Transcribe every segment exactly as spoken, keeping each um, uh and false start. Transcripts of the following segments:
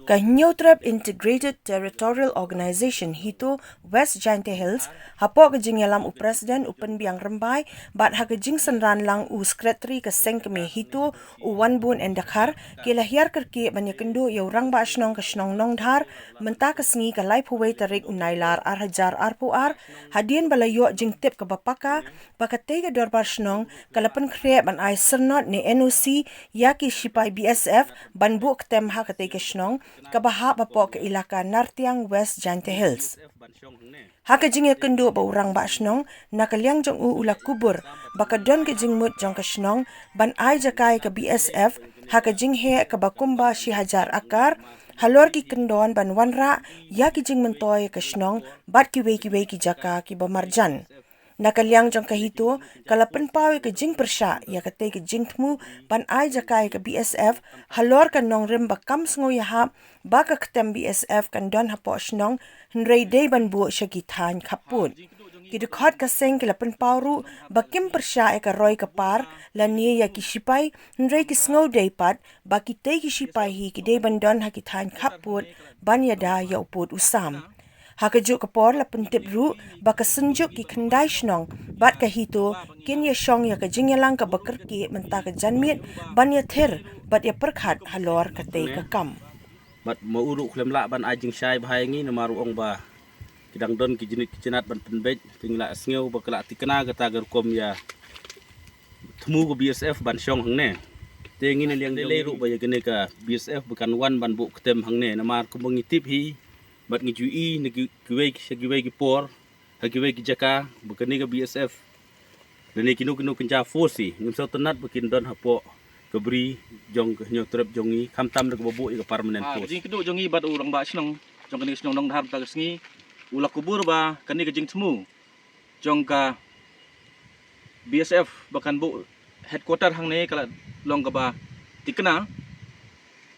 Ka Hynñiewtrep Integrated Territorial Organization HITO West Jaintia Hills, hapoh ka jingïalam u President u Pynbiang Rymbai bad ha ka jingsynran lang u Secretary ka seng kmie HITO u Wanbun N Dkhar, ki la hiar kyrkieh ban ïakynduh ïa u Rangbah Shnong ka shnong Nongdhar mynta ka sngi ka laiphew wei tarik u Nailar ar hajar arphew ar, hadien ba la ïoh jingtip kaba paka ba katei ka dorbar shnong ka la pynkhreh ban ai syrnod ne N O C ïa ki shipai B S F ban buh ktem ha katei ka shnong kaba hap hapoh ka ilaka Nartiang, West Jaintia Hills. Ha ka jingïakynduh bad u Rangbah Shnong, na ka liang jong u u la kubur ba ka don ka jingmut jong ka shnong ban ai jaka ïa ka B S F ha ka jingheh kaba kumba shi hajar akar halor ki kyndon ban wanrah ïa ki jingmyntoi ka shnong bad kiwei kiwei ki jaka kiba marjan. Na ka liang jong ka HITO, ka la pynpaw ïa ka jingpyrshah ïa katei ka jingthmu ban ai jaka ïa ka B S F halor ka nongrim ba kam sngewïahap ba ka ktem B S F kan don hapoh shnong, hynrei dei ban buh sha ki thaiñ khappud. Ki dkhot ka seng ki la pynpaw ruh ba kim pyrshah ïa ka roi ka par lane ïa ki shipai, hynrei ki sngew dei pat ba kitei ki shipai hi ki dei ban don ha ki thaiñ khappud ban ïada ïa u pud u sam. Ha kajuh ka por la pyntip ruh ba ka Synjuk ki Khyndai Shnong bad ka HITO kin ïashong ïa ka jingïalang kaba kyrkieh mynta ka janmiet ban ïathir bad ïapyrkhat halor katei ka kam. Bad ma u ruh khlem lah ban ai jingshai bha ïa ngi namar u ong ba ki dang don ki jingit ki jingat ban pynbeit, te ngi la sngew ba ka la tikna kata ka rukom ïa thmu ka B S F ban shong hangne. Te ngi na liang lei ruh ba ïa kane ka B S F ba kan wan ban buh ktem hangne namar kumba ngi tip hi bad ngi ju i na ki, kiwei ki, sha kiwei ki por, ha kiwei ki jaka ba kane ka B S F lane kino kino kynja force hi ngim sngewtynnat ba kin don hapoh ka bri jong ka Hynñiewtrep jong ngi, khamtam da kaba buh ïa ka permanent force. Jingkynduh jong ngi bad u Rangbah Shnong jong kane ka shnong Nongdhar mynta ka sngi, u la kubur ba kane ka jingthmu jong ka B S F ba kan buh headquarter hangne ka la long kaba tikna.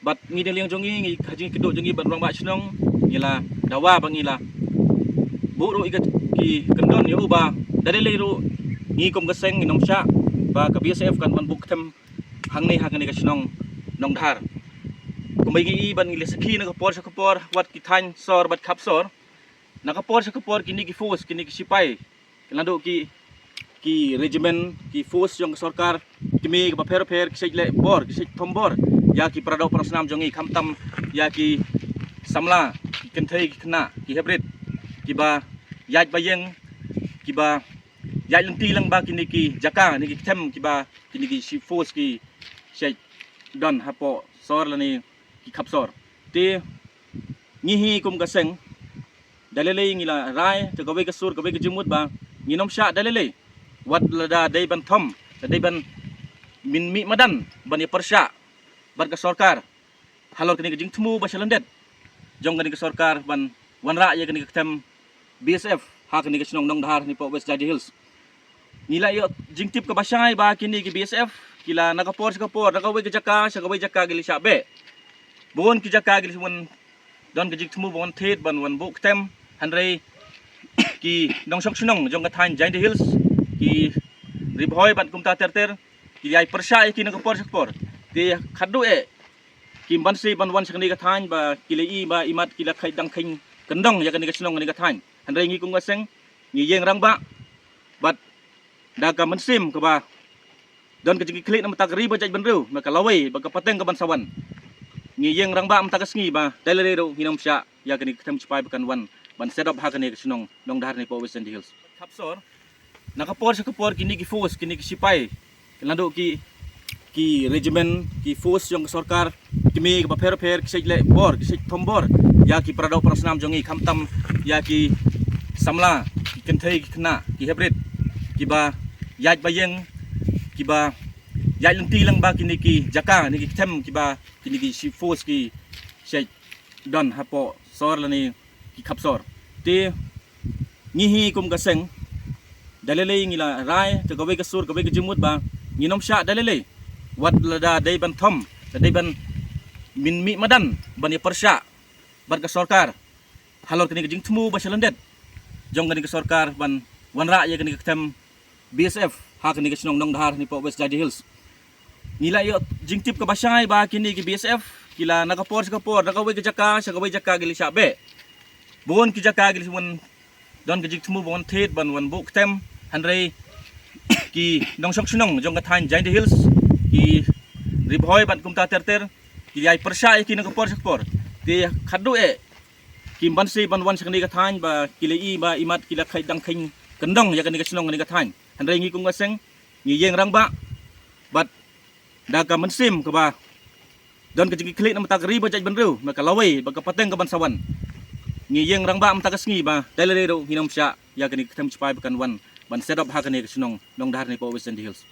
Bad ngi na liang jong ngi, ngi ha jingkynduh jong ngi bad u Rangbah Shnong, ngi la dawa ba ngi la buh ruh ïa ki kyndon ïa u ba da lei lei ruh ngi kum ka seng ngin ym shah ba ka B S F kan wan buh ktem hangne ha kane ka shnong Nongdhar. Kumba ngi i bad ngi la sakhi na ka por sha ka por, wat ki thaiñ sor bad khap sor, na ka por sha ka por kine ki force, kine ki shipai, naduh ki, ki regiment, ki force jong ka sorkar, ki mih kiba pher pher, ki shait leh bor, ki shait thom bor ïa ki para doh para snam jong ngi, khamtam ïa ki samla, ki kynthei ki khynnah, ki heprit, kiba ïaid ba ïeng, kiba ïaid lynti lang ba kine ki jaka, kine ki ktem, kiba kine ki shi force ki shait don hapoh sor lane ki khap sor. Te ngi hi kum ka seng, da lei lei ngi la rai da kawei ka sur, kawei ka jingmut ba ngin ym shah da lei lei, wat lada dei ban thom, da dei ban mih madan ban ïapyrshah bad ka sorkar halor kane ka jingthmu ba sha lyndet jong kane ka sorkar ban wanrah ïa kane ka ktem B S F ha kane ka shnong Nongdhar hangne hapoh West Jaintia Hills. Ngi la ïoh jingtip kaba shai ba kine ki B S F ki la na ka por sha ka por, na kawei ka jaka sha kawei jaka ki la shah beh. Bun ki jaka ki la wan don ka jingthmu ban wan thied, ban wan buh ktem, hynrei ki nongshong shnong jong ka thaiñ Jaintia Hills, ki Ri Bhoi bad kumta ter ter, ki ïai pyrshah ïa ki na ka por sha ka por. Te khatduh eh kim banse ban wan sha kane ka thaiñ ba ki la i ba imat ki la kheiñ dang kheiñ kyndong ïa kane ka shnong, kane ka thaiñ. Hynrei ngi kum ka seng ngi ïeng rangbah bad da ka mynsiem kaba don ka jingkitkhlieh na ka bynta ka ri bad jaitbynriew, na ka lawei bad ka pateng kaban sa wan, ngi ïeng rangbah mynta ka sngi ba da lei lei ruh ngin ym shah ïa kane ka ktem shipai ba kan wan ban set up ha kane ka shnong Nongdhar hangne hapoh West Jaintia Hills. Khap sor, na ka por sha ka por kine ki force, kine ki shipai, naduh ki, ki regiment, ki force jong ka sorkar, ki mih kiba pher pher, ki shait leh bor, ki shait thom bor ïa ki para doh para snam jong ngi, khamtam ïa ki samla, ki kynthei ki khynnah, ki heprit, kiba ïaid ba ïeng, kiba ïaid lynti lang ba kine ki jaka, kine ki ktem, kiba kine ki shi force ki shait don hapoh sor lane ki khap sor. Te ngi hi kum ka seng, da lei lei ngi la rai da kawei ka sur, kawei ka jingmut ba ngin ym shah da lei lei, wat lada dei ban thom, da dei ban mih madan ban ïapyrshah bad ka sorkar halor kane ka jingthmu ba sha lyndet jong kane ka sorkar ban wanrah ïa kane ka ktem B S F ha kane ka shnong Nongdhar hangne hapoh West Jaintia Hills. Ngi la ïoh jingtip kaba shai ba kine ki B S F ki la na ka por sha ka por, na kawei ka jaka sha kawei jaka ki la shah beh. Bun ki jaka ki la wan don ka jingthmu ban wan thied, ban wan buh ktem. Hynrei ki nongshong shnong jong ka thaiñ Jaintia Hills, ki Ri Bhoi bad kumta ter ter, ki ïai pyrshah ïa ki na ka por sha ka por. Te khadduh eh kim banse ban wan sha kane ka thaiñ ba ki la i ba imat ki la kheiñ dang kheiñ kyndong ïa kane ka shnong, kane ka thaiñ. Hynrei ngi kum ka seng ngi ïeng rangbah bad da ka mynsiem kaba don ka jingkitkhlieh na ka bynta ka ri bad jaitbynriew, na ka lawei bad ka pateng ka ban sa wan. Ngi ïeng rangbah mynta ka sngi ba dei lade ruh ngin ym shah ïa kane ka them shipai ba kan wan ban set up ha kane ka shnong Nongdhar ne poh West Jaintia Hills.